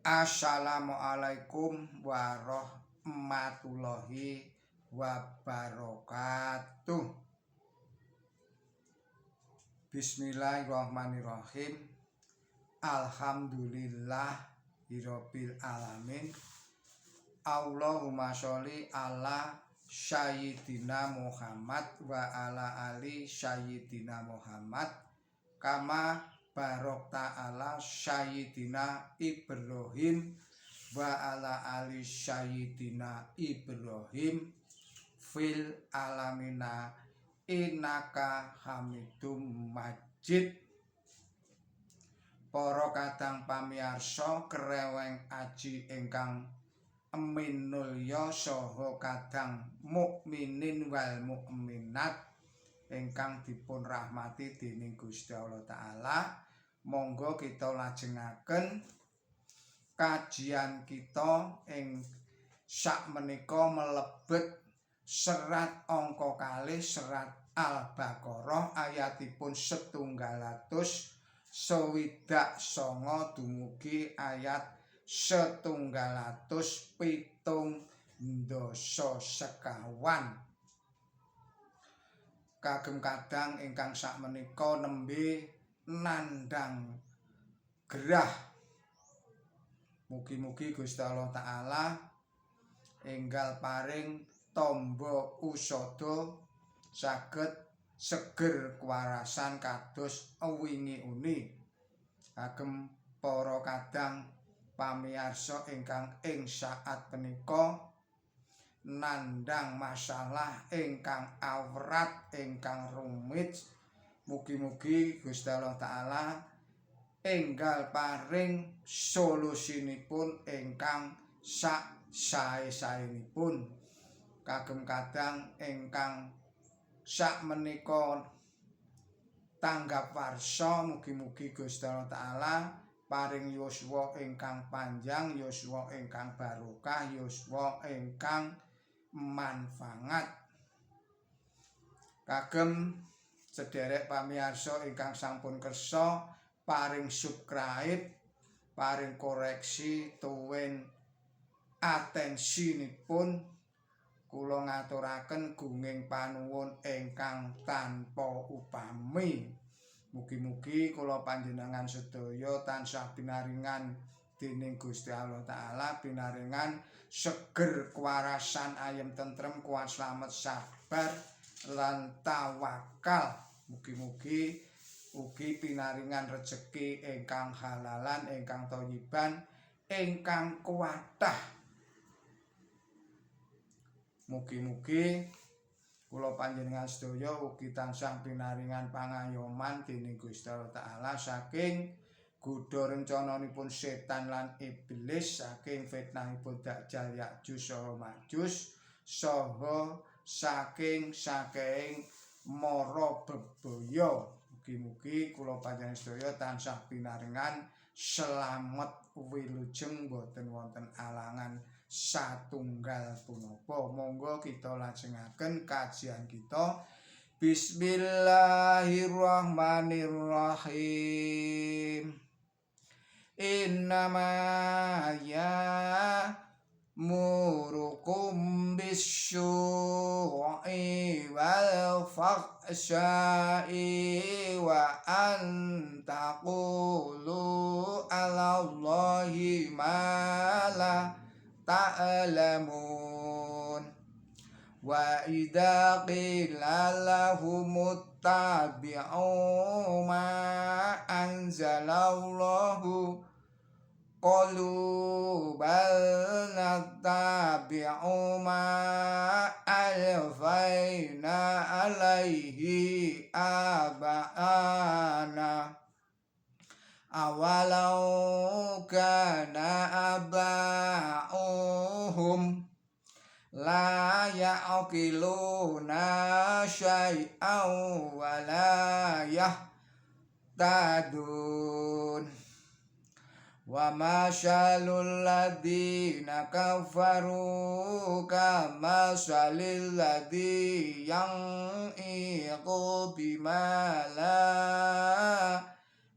Assalamualaikum warahmatullahi wabarakatuh. Bismillahirrahmanirrahim. Alhamdulillahirabbil alamin. Allahumma sholli ala Sayyidina Muhammad wa ala ali Sayyidina Muhammad kama barokta ala Sayyidina Ibrahim wa ala ali Sayyidina Ibrahim fil alamina innaka Hamidum Majid. Para kadang pamiyarsa Kreweng Aji ingkang minulya saha kadang mukminin wal mukminat ingkang dipun rahmati dening Gusti Allah Taala, monggo kita lajengaken kajian kita ing sakmenika mlebet serat angka 2, serat Al-Baqarah, ayatipun 169 dumugi ayat 174. Kagem kadang ingkang sakmenika nembe nandhang gerah, mugi-mugi Gusti Allah Taala enggal paring tamba usada, saged seger kewarasan kados wingi uni. Kagem para kadang pamiyarsa ingkang ing saat punika nandhang masalah ingkang awrat, ingkang rumit, mugi-mugi Gusti Allah Taala enggal paring solusinipun ingkang sak sae-saenipun. Kagem kadang ingkang sakmenika tanggap warsa, mugi-mugi Gusti Allah Taala paring yuswa ingkang panjang, yuswa ingkang barokah, yuswa ingkang manfaat. Kagem sederek pamirsa ingkang sampun kersa paring subscribe, paring koreksi tuwin atensinipun, kula ngaturaken gunging panuwun ingkang tanpa upami. Mugi-mugi kula panjenengan sedaya tansah pinaringan dening Gusti Allah Taala pinaringan seger kewarasan, ayem tentrem, kuat, slamet, sabar lan tawakal. Mugi-mugi ugi pinaringan rejeki ingkang halalan, ingkang thayyiban, ingkang kuatah. Mugi-mugi kula panjenengan sedaya ugi tansah pinaringan pangayoman dening Gusti Allah Taala saking godha rencananipun setan lan iblis, saking fitnahipun Dajjal, Ya'juj saha Ma'juj, saha saking saking mara bebaya. Mugi-mugi kula panjenengan sedaya tansah pinaringan slamet wilujeng, boten wonten alangan satunggal punapa. Monggo kita lajengaken kajian kita. Bismillahirrahmanirrahim. Innama ya'murukum bis-su'i wal fahsya'i wa an taqulu 'ala Allahi ma la ta'lamun. Wa idza qila lahum ittabi'u ma anzalallahu qalu bal nattabi'u ma alfaina alaihi aba'ana awalau kana aba'uhum la ya'qiluna syai'an wa la yahtadun. Wa masalul ladina kafaru kamasalil ladzi yan'iqu bima la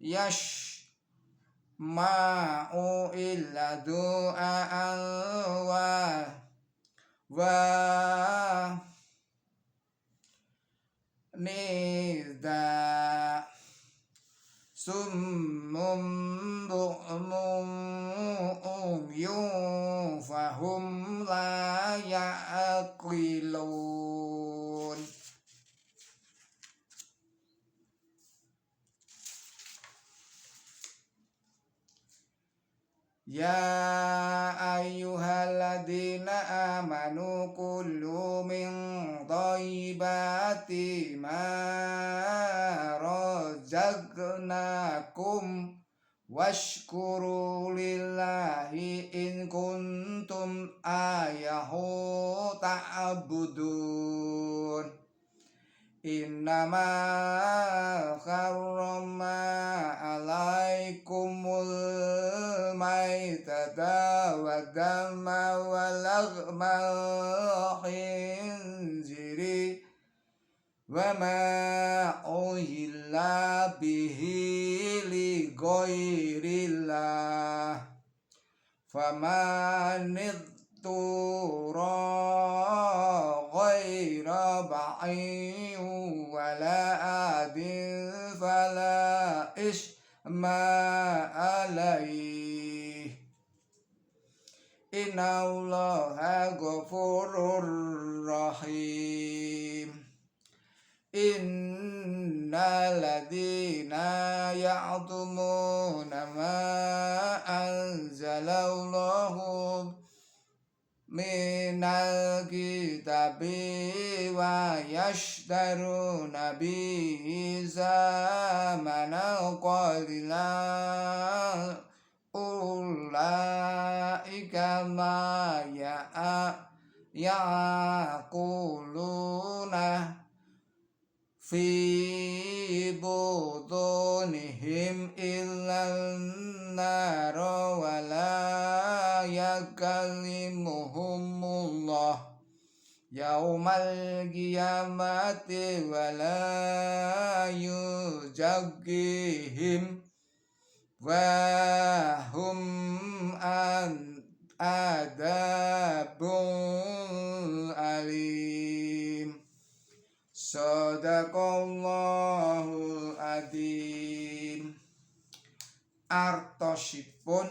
yasma'u illa du'a wa nida summum bu'mum umyun fahum la ya'qilun. Ya ayyuhalladzina amanu kulu min thayyibati ma razaqnakum washkuru lillahi in kuntum ayahu ta'budun. Innama harrama alaikumul maitata wa dama wa laghmal khinziri wa ma uhilla bihi li ghairillah faman ittara ghaira ba'in wala adin fala isma alaihi innallaha ghafurur rahim. Innal ladzina ya'tumuna ma anzalallahu minal kitabi wa yashtaruna bihi zamanan qalilan ulaika ma ya'kuluna fi butunihim illa an-nar wa la yakallimuhumullah yaumal qiyamati wa la yuzakkihim wa hum an adabun alim. Sadaqallahul adzim. Artosipun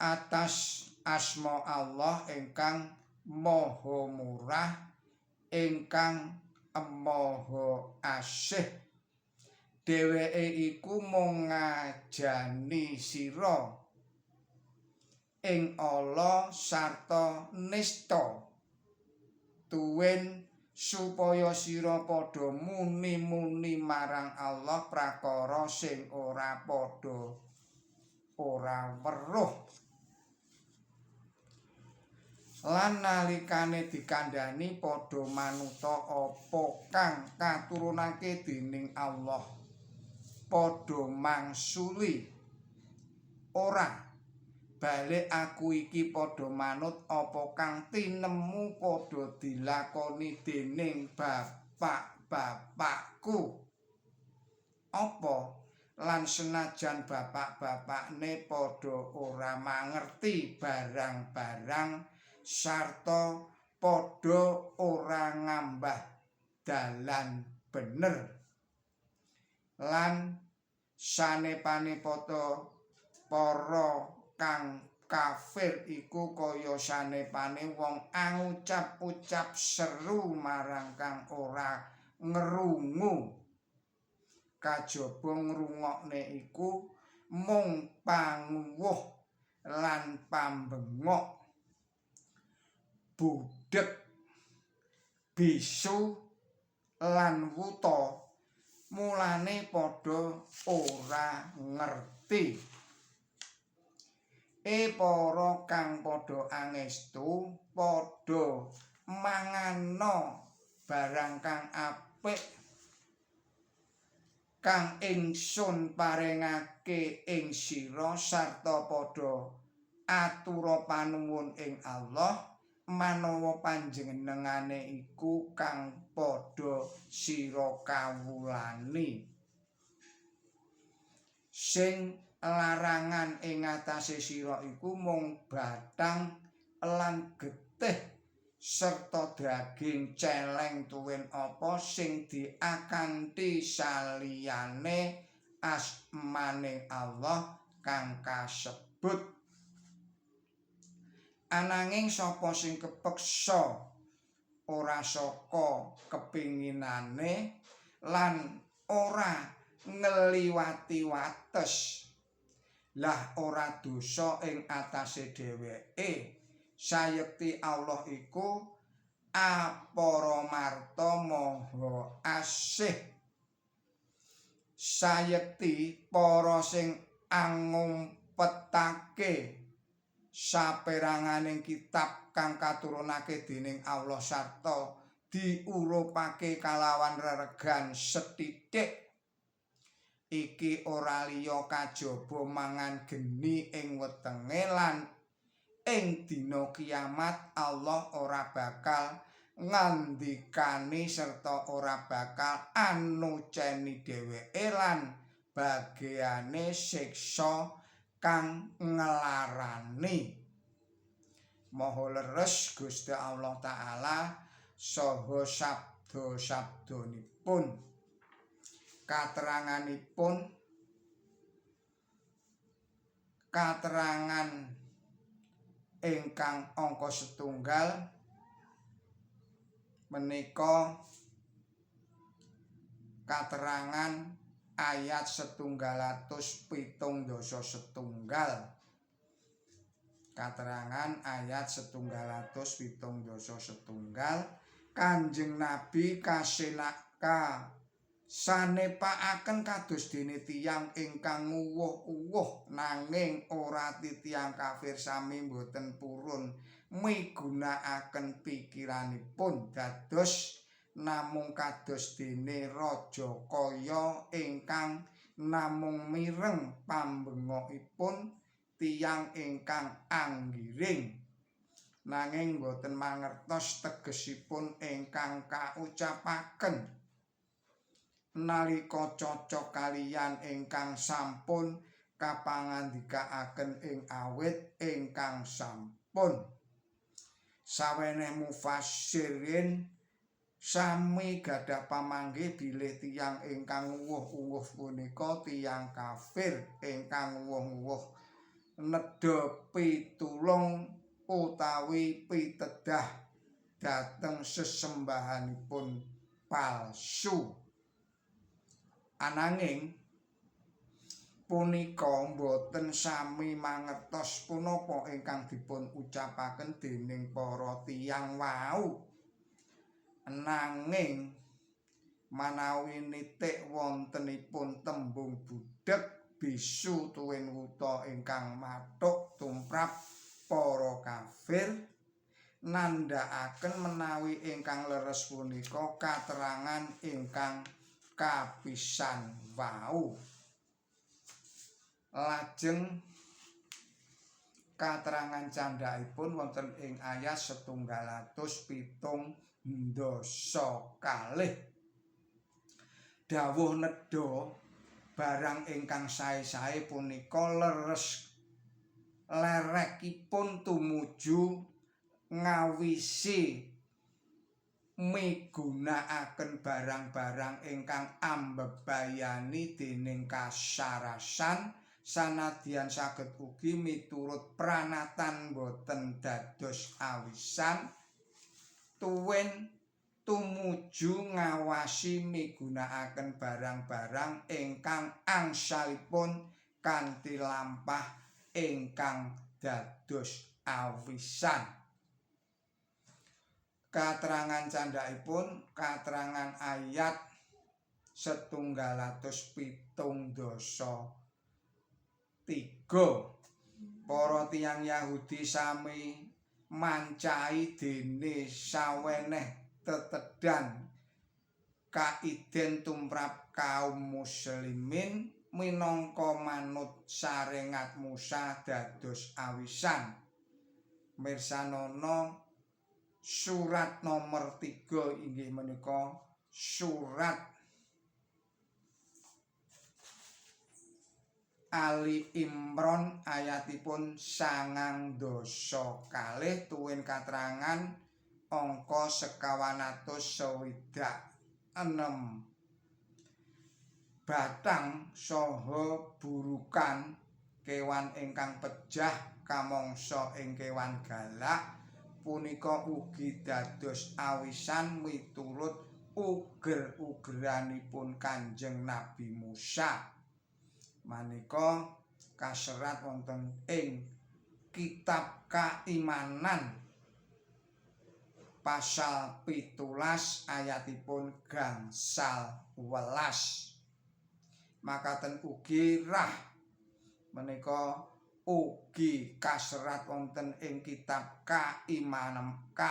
atas asma Allah ingkang maha murah ingkang maha asih. Dheweke iku mung ngajani sira ing Allah sarta nista tuwin supaya sira padha muni-muni marang Allah prakara sing ora padha ora weruh. Lan nalikane dikandhani padha manuta apa kang katurunake dening Allah, padha mangsuli ora balik aku iki padha manut apa kang tinemu padha dilakoni dening bapak-bapakku. Apa lan senajan bapak-bapakne padha ora mangerti barang-barang sarta padha ora ngambah dalan bener. Lan sanepane padha para kang kafir iku kaya sanepane wong angucap-ucap seru marang kang ora ngrungu. Kajaba ngrungokne iku mung panguwuh lan pambengok, budhek, bisu lan wuta, mulane padha ora ngerti. Para kang padha angestu padha mangano barang kang apik kang ingsun paringake ing sira sarta padha atura panuwun ing Allah manawa panjenengane iku kang padha sira kawulani. Sing larangan ing ngatasé sira iku mung bathang lan getih serta daging celeng tuwin apa sing diakanthi saliyane asmaning Allah kang kasebut. Ananging sapa sing kepeksa ora saka kepinginane lan ora ngliwati wates, lah ora dosa ing atase dheweke. Sayekti Allah iku aparamarta maha asih. Sayekti para sing angumpetake saperanganing kitab kang katurunake dening Allah sarta diurupake kalawan reregan sethithik iki ora liya kajaba mangan geni ing wetenge lan ing dina kiamat Allah ora bakal ngandikani serta ora bakal anuceni dheweke lan bageane siksa kang nglarani. Maha leres Gusti Allah Ta'ala saha sabda-sabdanipun. Kateranganipun katerangan ingkang angka setunggal menika katerangan ayat 171. Katerangan ayat 171 Kanjeng Nabi kasenaka sanepakaken kados dene tiyang ingkang nguwuh-uwuh nanging ora titiyang kafir sami boten purun migunakaken pikiranipun dados namung kados dene raja kaya ingkang namung mireng pambengokipun tiyang ingkang anggiring nanging boten mangertos tegesipun ingkang kaucapaken. Nalika cocok kaliyan ingkang sampun kapangandikaaken ing awit ingkang sampun. Saweneh mufassirin sami gadah pamanggih bilih tiyang ingkang nguwuh-uwuh punika tiyang kafir ingkang nguwuh-uwuh nedha pitulung utawi pitedah dhateng sesembahanipun palsu. Ananging punika boten sami mangertos punapa ingkang dipun ucapaken dening para tiyang wau. Nanging manawi nitik wontenipun tembung budheg bisu tuwin wuta ingkang mathuk tumrap para kafir nandhakaken menawi ingkang leres punika katerangan ingkang kapisan wau. Lajeng katerangan candhakipun wonten ing ayat 172. Dawuh nedha barang ingkang sae-sae punika leres lerekipun tumuju ngawisi migunakaken barang-barang ingkang ambebayani dening kasarasan sanadyan saged ugi miturut pranatan boten dados awisan tuwin tumuju ngawasi migunakaken barang-barang ingkang angsalipun kanthi lampah ingkang dados awisan. Katerangan candhakipun katerangan ayat 173. Para tiyang Yahudi sami mancai dene saweneh tetedhan kaiden tumrap kaum muslimin minangka manut sarengat Musa dados awisan. Mirsanono surat nomor 3 inggih menika surat Ali Imran ayatipun 92 tuwin katerangan angka 466. Batang saha burukan kewan ingkang pejah kamangsa ing kewan galak punika ugi dados awisan miturut uger-ugeranipun Kanjeng Nabi Musa. Manika kaserat wonten ing Kitab Kaimanan pasal 17 ayatipun 11. Makaten ugi rah menika ugi kaserat wonten ing Kitab Kaimaman.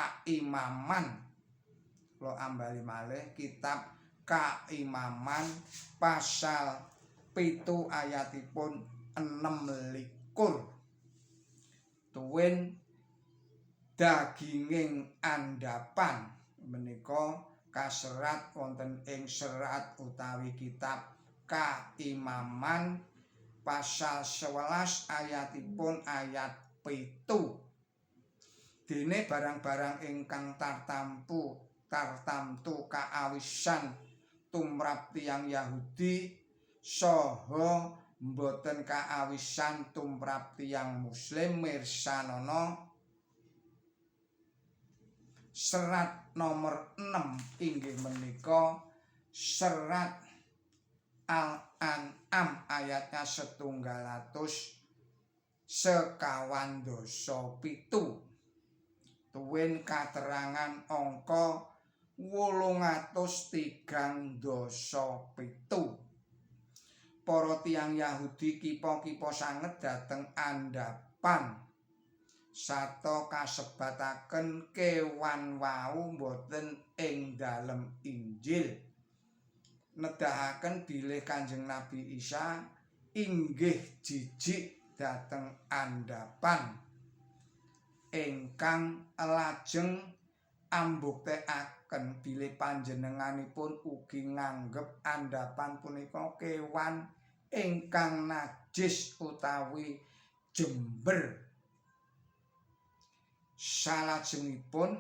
Kula ambali malih Kitab Kaimaman pasal 7 ayatipun 26. Tuwin daginging andhapan menika kaserat wonten ing serat utawi Kitab Kaimaman pasal 11 ayatipun ayat 7. Dene barang-barang ingkang tartamtu kaawisan tumrap tiyang Yahudi saha mboten kaawisan tumrap tiyang Muslim, mirsanana serat nomor 6 inggih menika serat Al-An'am ayatnya 197, tuwin katerangan angka 837. Para tiyang Yahudi kipa-kipa sanget dhateng andhapan sarta kasebataken kewan wau boten ing dalem Injil, nedahaken bilih Kanjeng Nabi Isa inggih jijik dhateng andhapan ingkang lajeng ambuktekaken bilih panjenenganipun ugi nganggep andhapan punika kewan ingkang najis utawi jember. Salajengipun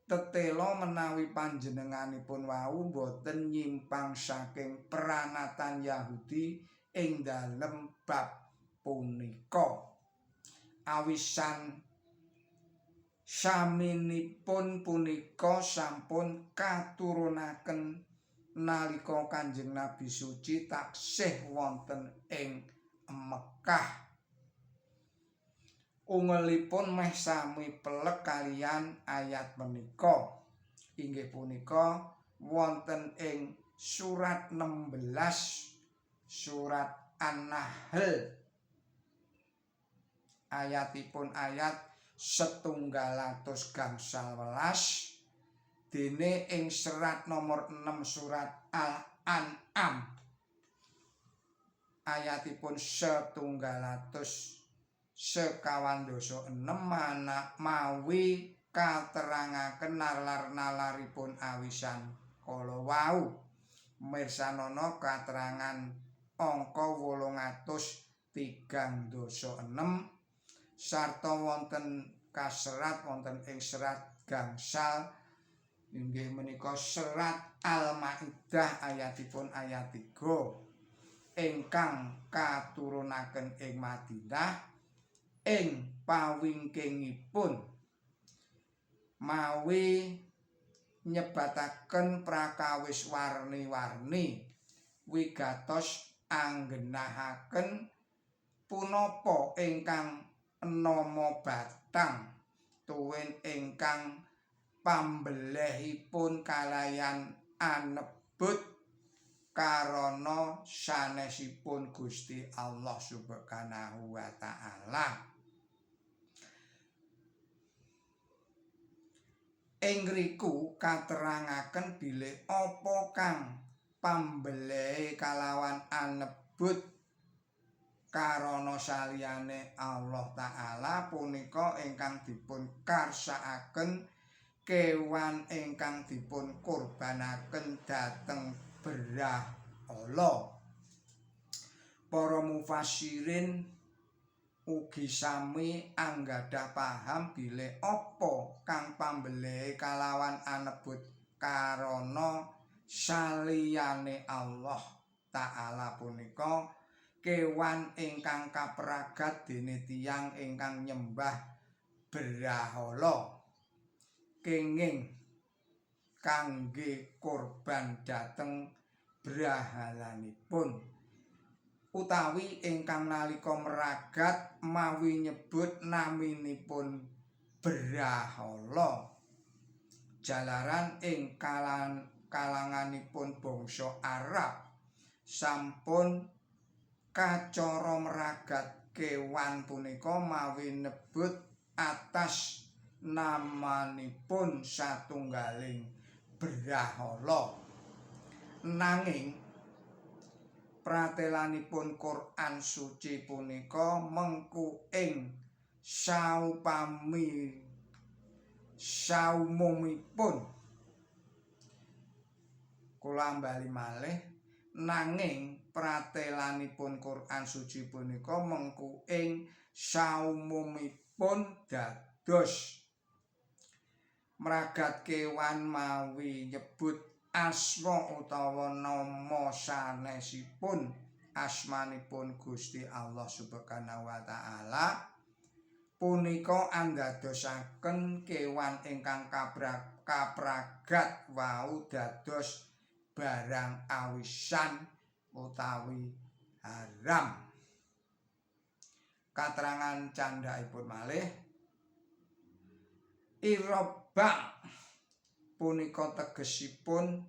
tetela menawi panjenenganipun wau boten nyimpang saking pranatan Yahudi ing dalem bab punika. Awisan saminipun punika sampun katurunaken nalika Kanjeng Nabi suci taksih wonten ing Mekah. Ungelipun meh sami pelek kaliyan ayat menika, inggih punika wonten ing surat 16 surat An-Nahl ayatipun ayat 111, dene ing serat nomor 6 surat Al-An'am ayatipun 196 mana mawi katerangaken nalar-nalaripun awisan kala wau. Mirsanana katerangan angka 836 sarta wonten kaserat wonten ing serat gangsal inggih menika serat Al-Maidah ayatipun ayat 3 ingkang katurunaken ing Madinah ing pawingkingipun mawi nyebataken prakawis warni-warni wigatos anggenahaken punapa ingkang nama batang tuwin ingkang pambelehipun kalayan anebut karana sanesipun Gusti Allah Subhanahu wa taala. Ing ngriku katerangaken bilih apa kang pambelehe kalawan anebut karana saliyane Allah Ta'ala punika ingkang dipun karsakaken kewan ingkang dipun kurbanaken dhateng berhala. Para mufassirin ugi sami anggadhah paham bilih apa kang pambelehe kalawan anebut karana saliyane Allah Ta'ala punika kewan ingkang kapragat dene tiyang ingkang nyembah brahala kenging kangge korban dhateng brahalanipun, utawi ingkang nalika meragat mawi nyebut naminipun brahala. Jalaran ing kalanganipun bangsa Arab sampun kacara meragat kewan punika mawi nebut atas namanipun satunggaling brahala. Nanging pratelanipun Quran Suci punika mengku ing saupami saumumipun. Kula ambali malih, nanging pratelanipun Quran Suci punika mengku ing saumumipun, dados mragat kewan mawi nyebut asma utawa nama sanesipun asmanipun Gusti Allah Subhanahu wa Taala punika andadosaken kewan ingkang kapragat wau dados barang awisan utawi haram. Katerangan candhakipun malih, iraba punika tegesipun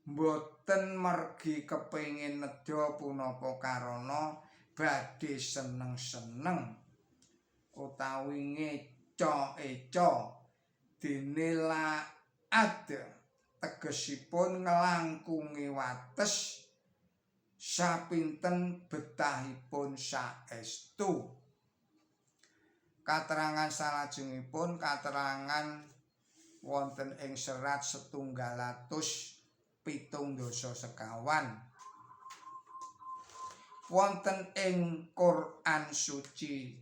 boten mergi kepengin nedha punapa karana badhe seneng-seneng utawi ngeca-eca, dene la'ad tegesipun nglangkungi wates sapinten betahipun saestu. Katerangan salajengipun katerangan wonten ing serat 179. Wonten ing Quran Suci,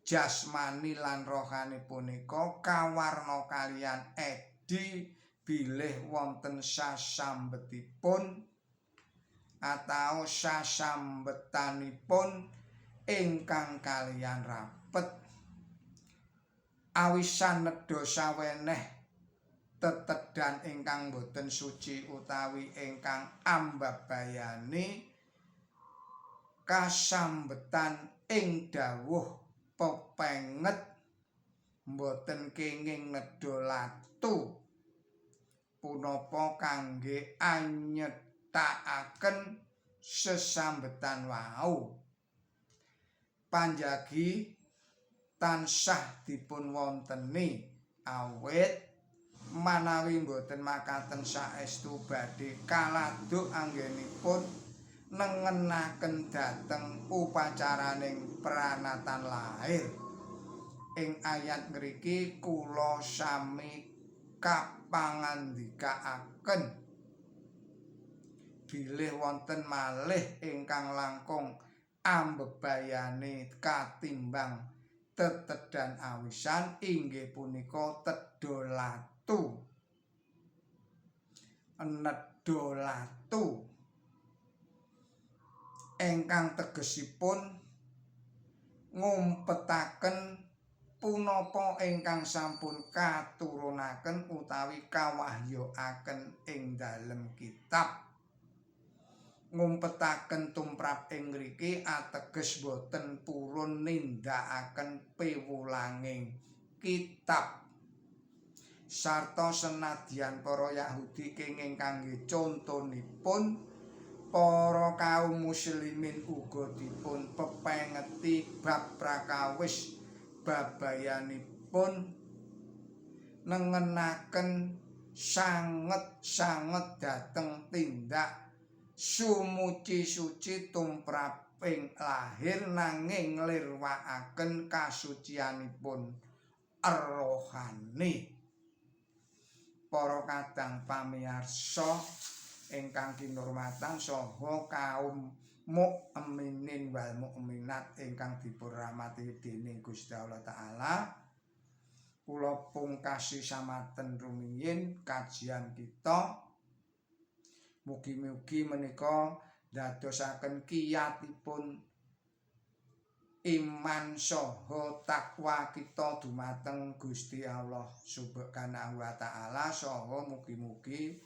jasmani lan rohani punika kawarna kaliyan edi bilih wonten sasambetipun atau sasambetanipun ingkang kaliyan rapet. Awisan nedha saweneh tetedhan ingkang boten suci utawi ingkang ambabayani kasambetan ing dawuh pepenget boten kenging nedha latu punapa kangge anyetakaken sesambetan wau. Panjagi tansah dipun wonteni, awit manawi boten makaten saestu badhe kaladuk anggenipun nengenaken dhateng upacaraning pranatan lair. Ing ayat ngriki kula sami kapangandikaaken bilih wonten malih ingkang langkung ambebayani katimbang tetedhan awisan, inggih punika tedha latu. Nedha latu ingkang tegesipun ngumpetaken punapa ingkang sampun katurunaken utawi kawahyuaken ing dalem kitab. Ngumpetaken tumrap ing ngriki ateges boten purun nindakaken piwulanging kitab. Sarta senadyan para Yahudi kenging kangge contonipun, para kaum muslimin uga dipun pepengeti bab prakawis babayanipun nengenaken sanget-sanget dhateng tindak sumuci-suci tumraping lahir nanging nglirwakaken kasucianipun rohani. Para kadang pamirsa ingkang kinurmatan saha kaum Mukminin wal mukminat ingkang dipun rahmati dening Gusti Allah Taala, kula pungkasi samanten rumiyin kajian kita. Mugi-mugi menika dadosaken kiyatipun iman saha takwa kita dumateng Gusti Allah Subhanahu wa Taala, saha mugi-mugi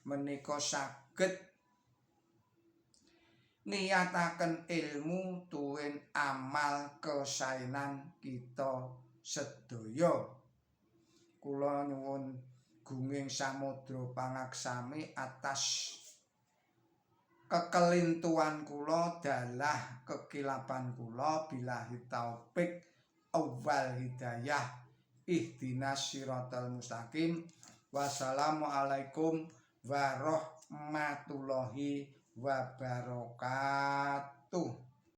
menika saged niyataken ilmu tuwin amal kesaenan kita sedaya. Kula nyuwun gunging samudra pangaksami atas kekelintuan kula, dalah kekilapan kula. Billahi taufik wal hidayah, ihdinas siratal mustaqim. Wassalamualaikum warahmatullahi wabarakatuh.